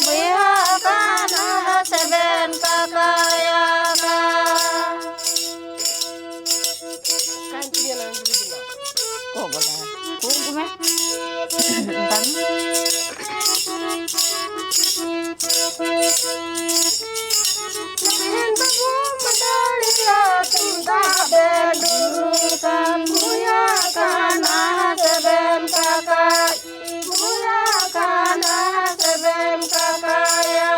ᱵᱚᱭᱦᱟ ᱠᱟᱱᱟ ᱥᱮᱵᱮᱱ ᱠᱟᱠᱟᱭᱟ᱾ ᱠᱚ ᱵᱚᱞᱮ, ᱠᱚ ᱵᱚᱞᱮ᱾ ᱥᱮᱵᱮᱱ ᱵᱟᱵᱩ ᱢᱟᱹᱫᱟᱹᱲᱤᱭᱟᱹ ᱛᱩᱢᱫᱟᱜ ᱵᱮᱱ ᱨᱩᱨᱩ ᱠᱟᱱ, ᱵᱚᱭᱦᱟ ᱠᱟᱱᱟ ᱥᱮᱵᱮᱱ ᱠᱟᱠᱟᱭ᱾ ᱵᱩᱲᱟ ᱠᱟᱱᱟ ᱥᱮᱵᱮᱱ ᱠᱟᱠᱟᱭᱟ᱾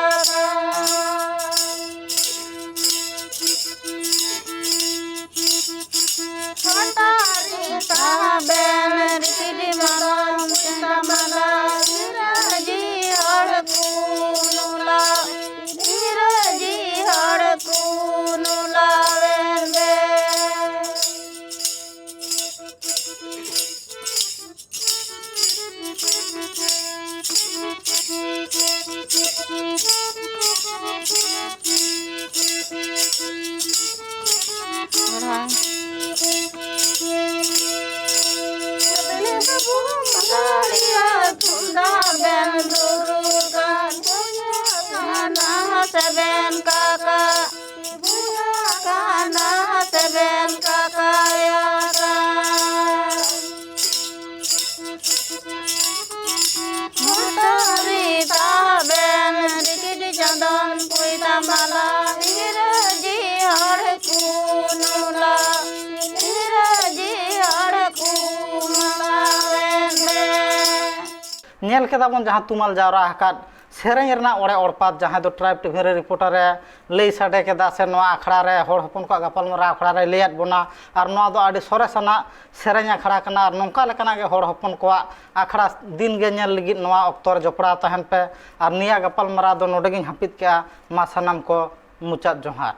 ᱦᱚᱴᱟᱨᱤ ᱛᱟᱵᱮᱱ ᱨᱤᱛᱤᱰᱤ ᱢᱟᱞᱚᱱ ᱛᱟᱢᱟᱞᱟ, ᱤᱝᱨᱮᱡᱤ ᱦᱚᱲ ᱠᱩᱱᱩᱞᱟ, ᱤᱝᱨᱮᱡᱤ ᱦᱚᱲ ᱠᱩᱱᱩᱞᱟ ᱣᱮᱱᱫᱮ᱾ ᱥᱮᱵᱮᱱ ᱠᱟᱠᱟᱭᱟ᱾ ᱢᱚᱴᱚᱨᱤ ᱛᱟᱵᱮᱱ ᱨᱤᱠᱤᱰ ᱪᱚᱸᱫᱚᱱ ᱯᱩᱭ ᱛᱟᱢᱟᱞᱟ, ᱤᱝᱨᱮᱡᱤ ᱦᱚᱲ ᱠᱩᱱᱩᱞᱟ, ᱤᱝᱨᱮᱡᱤ ᱦᱚᱲ ᱠᱩᱱᱩᱞᱟ ᱨᱮᱱᱫᱮ᱾ ᱧᱮᱞ ᱠᱮᱫᱟ ᱵᱚᱱ ᱡᱟᱦᱟᱸ ᱛᱩᱢᱟᱹᱞ ᱡᱟᱣᱨᱟ ᱟᱠᱟᱫ ᱥᱮᱨᱮᱧ ᱨᱮᱱᱟᱜ ᱚᱲᱮ ᱚᱲᱯᱟᱛ, ᱡᱟᱦᱟᱸᱭ ᱫᱚ Tribe TV ᱨᱮ reporter ᱮ ᱞᱟᱹᱭ ᱥᱟᱰᱮ ᱠᱮᱫᱟ, ᱥᱮ ᱱᱚᱣᱟ ᱟᱠᱷᱲᱟ ᱨᱮ ᱦᱚᱲ ᱦᱚᱯᱚᱱ ᱠᱚᱣᱟᱜ ᱜᱟᱯᱟᱞᱢᱟᱨᱟᱣ ᱟᱠᱷᱲᱟ ᱨᱮᱭ ᱞᱟᱹᱭᱟᱫ ᱵᱚᱱᱟ᱾ ᱟᱨ ᱱᱚᱣᱟ ᱫᱚ ᱟᱹᱰᱤ ᱥᱚᱨᱮᱥ ᱟᱱᱟᱜ ᱥᱮᱨᱮᱧ ᱟᱠᱷᱲᱟ ᱠᱟᱱᱟ, ᱟᱨ ᱱᱚᱝᱠᱟ ᱞᱮᱠᱟᱱᱟᱜ ᱜᱮ ᱦᱚᱲ ᱦᱚᱯᱚᱱ ᱠᱚᱣᱟᱜ ᱟᱠᱷᱲᱟ ᱫᱤᱱ ᱜᱮ ᱧᱮᱞ ᱞᱟᱹᱜᱤᱫ ᱱᱚᱣᱟ ᱚᱠᱛᱚ ᱨᱮ ᱡᱚᱯᱲᱟᱣ ᱛᱟᱦᱮᱱ ᱯᱮ᱾ ᱟᱨ ᱱᱤᱭᱟᱹ ᱜᱟᱯᱟᱞᱢᱟᱨᱟᱣ ᱫᱚ ᱱᱚᱰᱮ ᱜᱤᱧ ᱦᱟᱹᱯᱤᱫ ᱠᱮᱜᱼᱟ᱾ ᱢᱟ ᱥᱟᱱᱟᱢ ᱠᱚ ᱢᱩᱪᱟᱹᱫ ᱡᱚᱦᱟᱨ᱾